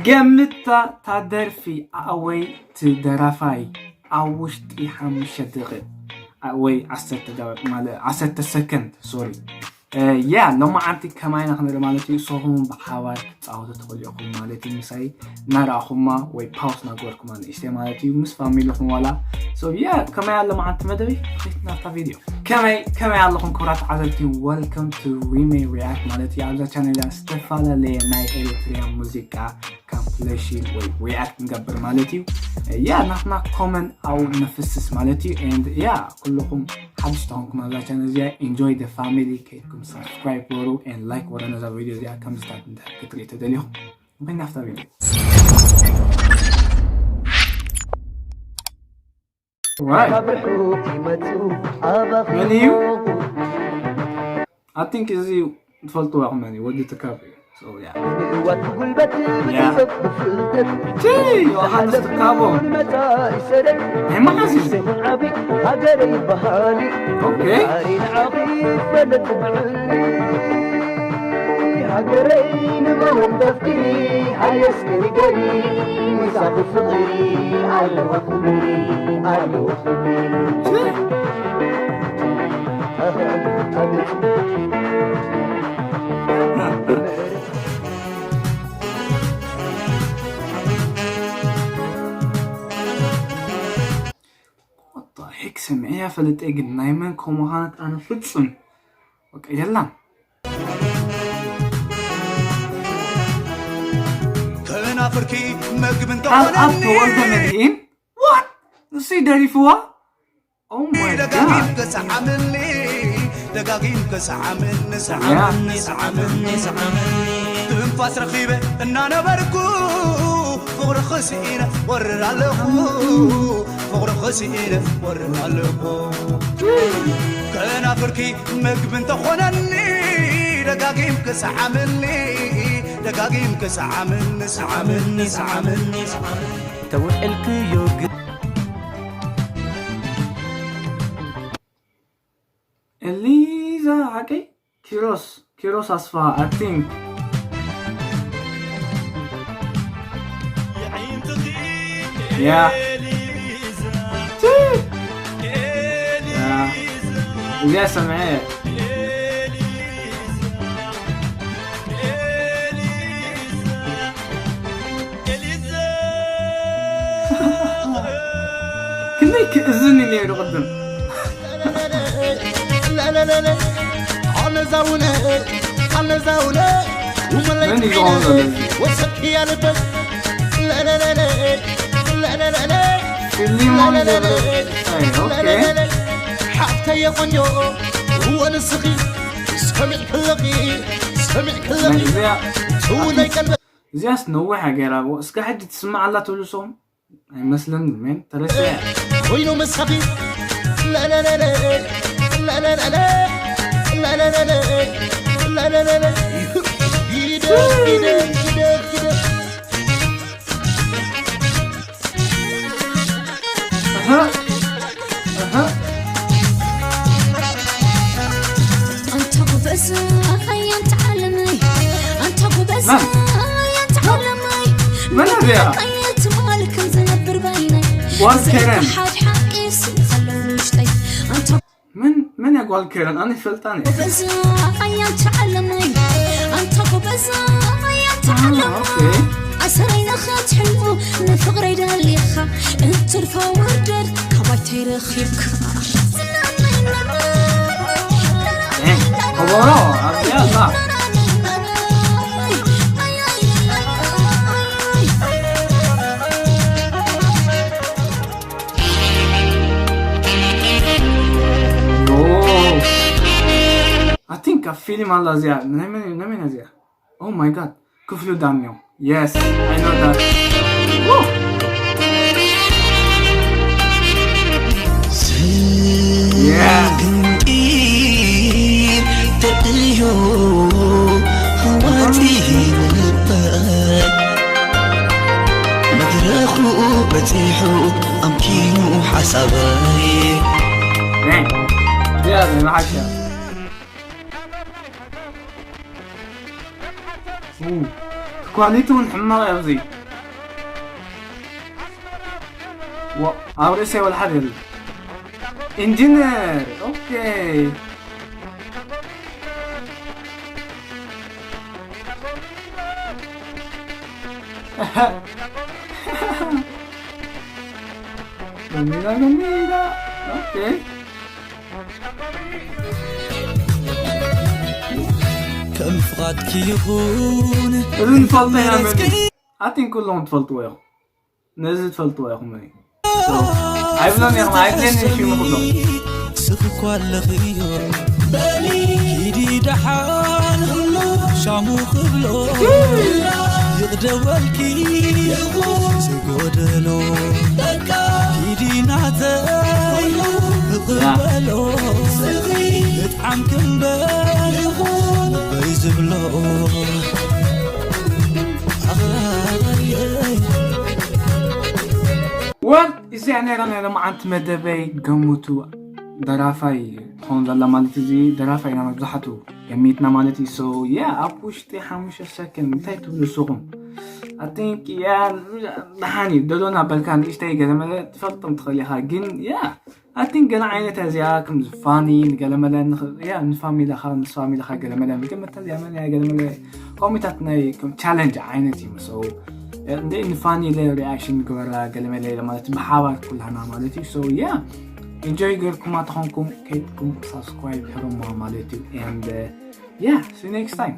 ገምታ ታደርፊ ኣወይ ትደራፋይ ኣብ ውሽጢ ሓሙሽተ ደቂቕ ወይ ዓሰርተ ደቂቕ ማለት ዓሰርተ ሰከንድ ሶሪ። ያ ሎማዓንቲ ከማይና ክንርኢ ማለት እዩ። ንስኹም ብሓባር ክትፃወቱ ትኽእሉ ኢኹም ማለት እዩ። ምሳይ እናረኣኹማ ወይ ፓውስ እናገበርኩማ ንእሽተይ ማለት እዩ ምስ ፋሚሊኹም ዋላ። ሶ ያ ከመይ ኣሎ መዓልቲ መደበይ? ናብታ ቪድዮ። ከመይ ከመይ ኣለኹም ክቡራት ተዓዘብቲ? Welcome to Remake React ማለት እዩ። ኣብዛ ቻነል ዝተፈላለዩ ናይ ኤሪትሪያ ሙዚቃ ኮምፕሌሽን ወይ ሪያክት ንገብር ማለት እዩ። ያ ናትና ኮመን ኣብኡ ነፍስስ ማለት እዩ። And ያ ኩልኹም ሓድሽ ተኾንኩም ኣብዛ ቻነል እዚኣ enjoy the family ከይድኩም ሳብስክራይብ ግበሩ and ላይክ ግበሩ ነዛ ቪድዮ እዚኣ ከምዚታት እንድሕር ክትርኢ ተደሊኹም። ምኽንያት ናብታ ቪድዮ። Right. መን እዩ? I think እዚ ትፈልጥዎ ኢኹም መን እዩ? ወዲ ትካብ እዩ። So, yeah. ንእዋት ጉልበት Yeah. ብጥበብ ብፍልጠት Gee, ዮሃንስ ትካቦ። ንመጻኢ ሰደድ ናይ መዓዝ እዩ? ንስኹም ዓቢ ሃገረይ በሃሊ ኦኬ። ሃሪ ንዓኺ ፈለጥ ብዕሊ ሃገረይ ንመኖም ተፍቅሪ ሃየ እስኪ ንገሪ ምሳኺ ፍቕሪ ኣለዎ ክብሪ ኣለዎ ክብሪ ሄክ ሰሚዐያ ፈልጠ ግን ናይ መን ከምዃነት ኣነ ፍጹም በቃ የላን። ከናፍርኪ መግቢ ካልኣብ እንተኾነኒ ተወልደ መድህን ዋት ንሱ ይደሪፍዋ። Oh my God. ደጋጊምከ ሰዓምኒ ደጋጊምከ ሰዓምኒ ሰዓምኒ ሰዓምኒ ሰዓምኒ ትንፋስ ረኺበ እናነበርኩ ፍቕርኺ ስኢነ ወርር ኣለኹ ፍቕርኺ ስኢነ ወርር ኣለኹ ከናፍርኪ መግቢ እንተኾነኒ ደጋጊምከ ሰዓምኒ ደጋጊምከ ሰዓምኒ ሰዓምኒ ሰዓምኒ ሰዓምኒ ተውዕልክዮ ግን ኤሊዛ ሓቀይ ኪሮስ ኪሮስ ኣስፋ I think yeah yeah እዚኣ ሰምዐ ክንደይ ክእዝን እዩ ነይሩ ቅድም። መን እዩ ዝኸውን ዘሎ እዚ? ፊሊሞን ገብረትንሳኤ፣ ኦኬ። ሓፍተየ ቆንጆ እወ ንስኺ ሰሚዕክለኺ ሰሚዕክለኺ ትውለይ ቀልበ እዚኣስ ነዊሕ ገይራ እስከ ሕጂ ትስማዕ ኣላ ትብሉ ሰው ኣይመስለንን ሜን ተረሰ ኮይኑ መሳኺ ጓል ከረን ኣነ ይፈልጣን እየ። ጎበዝ ኣያ ተዓለማይ ኣንታ ጎበዝ ኣያ ተዓለማይ ኣሰረይ ንኽትሕሉ ንፍቕረይ ደሊኻ እንትርፋ ወርደር ካባይታይ ረኺብካ ከበሮ ኣብዚኣ ኣላ። I think ኣብ ፊልም ኣላ እዚኣ ናይ መን ናይ መን እዚኣ Oh my god ክፍሉ ዳኛው Yes I know that Woo! Yeah መድረኹ በፂሑ ኣምኪኑ ሓሳበይ Dang. Yeah, man, I shot. Ooh. ኳሊቲ እውን ሕማቕ እዩ ኣብዚ። ዋ፣ ኣብ ርእሰይ ወላ ሓደ የለን። ኢንጂነር፣ ኦኬ። ገሚዳ፣ ገሚዳ። ኦኬ። ከም ፍቓድኪ ይኹን። እዚ ንፈልጦ ኢና መን እዩ? ኣቲን ኩሎም ትፈልጥዎ ኢኹም። ነዚ ትፈልጥዎ ኢኹም መን እዩ? ኣይብሎን ኢኹም፣ ኣይብለንን ሽሙ ኩሎም። ስኺ እኳ ኣለኺዮ በሊ ኪዲ ደሓን ሻሙ ክብሎ ይቕደወልኪ ይኹን ጎደሎ ኪዲ ናተይ ይቕበሎ። እጥዓም ክንበር ልበይ ዝብሎ። ኣኽራራየይ። ወል እዚኣ ነይራ ናይ ሎማዓንቲ መደበይ። ገምቱ፣ ደራፋይ ትኸውን ዘላ ማለት እዚ ደራፋይ ኢና መብዛሕቱ ገሚትና ማለት እዩ። So yeah፣ ኣብ ውሽጢ ሓሙሽተ ሰከንድ እንታይ ትብሉ ንስኹም? I think yeah፣ ደሓን እዩ። ደሎና በልካ ንእሽተይ ገለ መለ ትፈልጦም ትኽእል ኢኻ፣ ግን yeah፣ I think ገለ ዓይነት እዚኣ ከም ዝፋኒ ንገለ መለ ንኽ-፣ yeah፣ ንፋሚላኻ ምስ ፋሚላኻ ገለ መለ ንገምታ እዚኣ መን እያ ገለ መለ ከምኡታት ናይ ከም ቻለንጅ ዓይነት እዩ። So እንደ ንፋኒ ኢለ ሪኣክሽን ንግበራ ገለ መለ ኢለ ማለት ብሓባር ኩላና ማለት እዩ። So yeah፣ ኢንጆይ ገርኩማ ተኾንኩም ከይድኩም ሳብስክራይብ ሕሩማ ማለት እዩ። And yeah, see you next time.